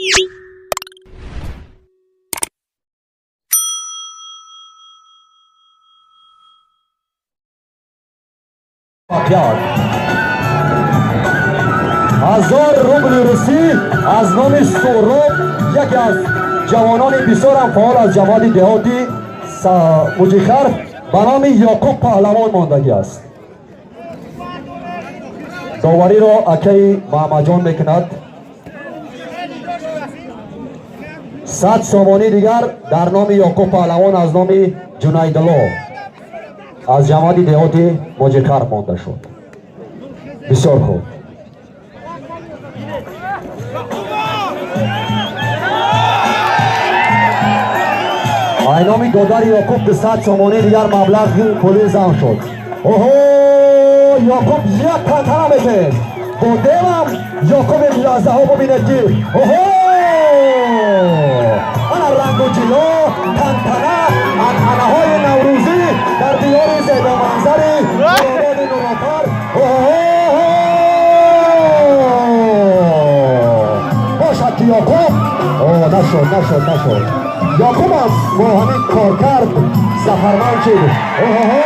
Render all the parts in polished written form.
Пять. 1000 рубли русӣ аз номи Суҳроб, яке аз ҷавонони бисёрам фаъол аз ҷамоати деҳоти Муҷихарф, ба номи Ёқуб Паҳлавон мондагӣ аст. Довариро акаи Маҳамадҷон мекунад. 100 сомонӣ дигар дар номи Ёқуб Паҳлавон аз номи Ҷунайдулло аз ҷамоати деҳоти Моҷиқар монда шуд. Бисёр хуб. Айноми додари Ёқуб 200 сомонӣ дигар маблағи пули зам шуд. Оҳо, Ёқуб як тантана метед. Бо девам Ёқуб ин лаҳзаҳо бубинед ки оҳо, ана рангу ҷило, тантана, анъанаҳои наврӯзӣ дар диёри зебоманзари Нурободи Нурофар. Оҳо, бошад ки Ёқуб нашуд, нашуд, нашуд. Ёқубам бо ҳамин коркард зафарманд шуд. Оҳо,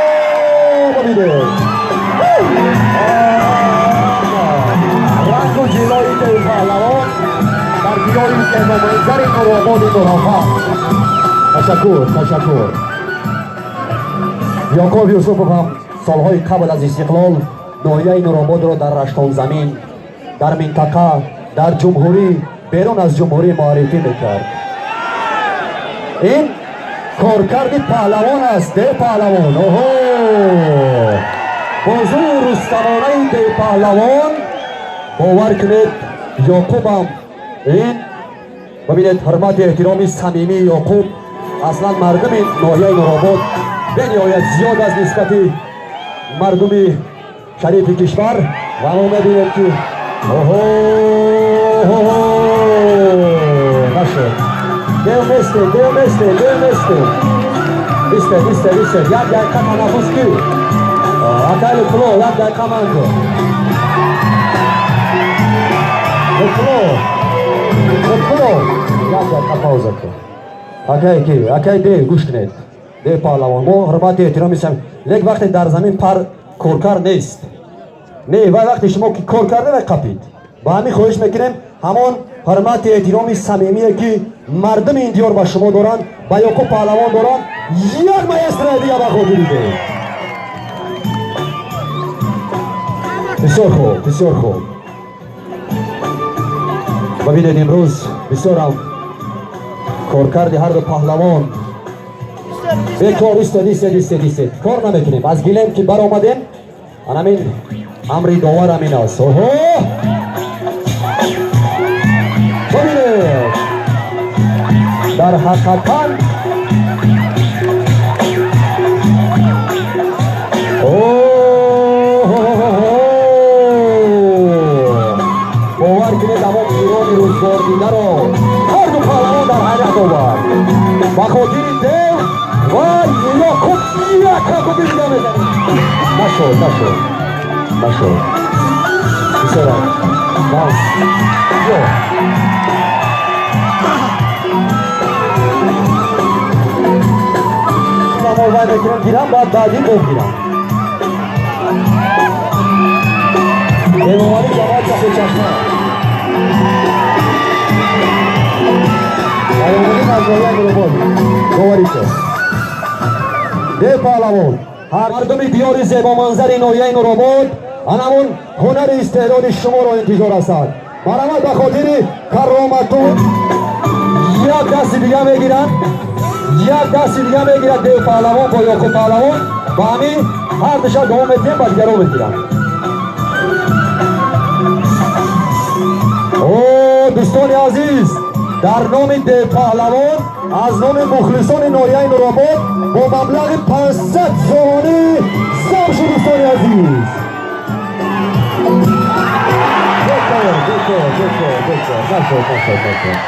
бубинед рангу ҷилои паҳлавон дар диёри зебоманзари Нурободи Нурофар. Ташаккур, ташаккур. Ёқуб Юсупов ҳам солҳои қабл аз истиқлол ноҳияи Нурободро дар Раштонзамин, дар минтақа, дар ҷумҳурӣ, берун аз ҷумҳурӣ муаррифӣ мекард. Ин коркарди паҳлавон аст, дев паҳлавон. Оҳо, бозуи рустамонаи дев паҳлавон. Бовар кунед, Ёқубам ин бибинед, ҳурмати эҳтироми самимии Ёқуб. Аслан мардуми ноҳияи Нуробод бениҳоят зиёд аст нисбати мардуми шарифи кишвар ва мо мебинем ки оҳо, нашуд. Дев местед, дев местед, дев местед. Истед, истед, истед, як дақиқа танаффус. Ки акай Лутфулло, як дақиқа ман кун. Лутфулло, Лутфулло, як дақиқа пауза кун. Акай ки, акай дев, гӯш кунед. Дев паҳлавон, мо ҳурмати эҳтироми сам, лек вақте дар замин пар коркар нест, не, вай вақте шумо ки кор карда, вай қапид. Ба ҳамин хоҳиш мекунем, ҳамон ҳурмати эҳтироми самимие ки мардуми ин диёр ба шумо доранд, ба Ёқуб Паҳлавон доранд, як маэстрои дига ба хотири дев. Бисёр хуб, бисёр хуб. Бибинед, имрӯз бисёрам коркарди ҳарду паҳлавон бекор. Истед, истед, истед, истед, кор намекунем. Аз гилем ки баромадем, анамин амри довар ҳамин аст. Оҳо, бибинед, дар ҳақиқатан оҳо, бовар кунед, ҳамон пирони рӯзгордидаро ҳарду паҳлавон дар ҳайрат овард. Ба хотири дев ва Ёқуб як ҳакуби дига мезанем. Нашуд, нашуд, нашуд. Бисёрам бас ё мо вай мекунем, гирам, баъд баъдӣ боб гирам. Эмомалӣ, ҷамоат Сафедчашма, Паёмуддин аз ноҳияи Нуробод. Боварӣ кун, дев паҳлавон, ҳар мардуми диёри зебоманзари ноҳияи Нуробод анамон ҳунари истеъдоди шуморо интизор ҳастанд. Марҳамат, ба хотири каромату як дасти дига мегиранд, як дасти дига мегирад дев паҳлавон бо Ёқуб Паҳлавон. Ба ҳамин ҳар душа давом медиҳем, ба дигаро мегиранд. О, дӯстони азиз, дар номи дев паҳлавон аз номи мухлисони ноҳияи Нуробод бо маблағи 500 сомонӣ зам шуд. Дӯстони азиз, бекор, бекор, бекор, бекор. Нашуд, нашуд, нашуд,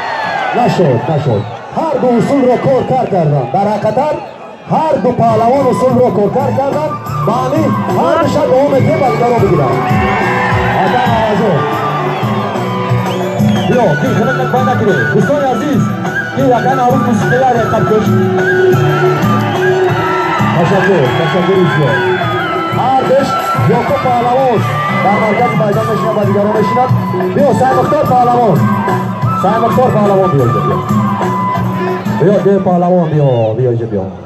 нашуд, нашуд. Ҳар ду усулро коркар карданд. Дар ҳақиқатан ҳар ду паҳлавон усулро коркар карданд. Ба ҳамин ҳар душа давом медиҳем, ба дигаро бигиранд. Ака Мавазон. Биё, ки хидмат бай накунӣ. Дӯстони азиз, ки якан Наврӯз мусиқияр як кӯш. Ташаккур, ташаккури зиёд. Ҳар деш Ёқуб паҳлавон дар маркази майдон мешинад ва дигарон мешинад. Биё, Саймухтор паҳлавон. Саймухтор паҳлавон, биё инҷо, биё. Биё, де паҳлавон, биё, биё инҷо, биё.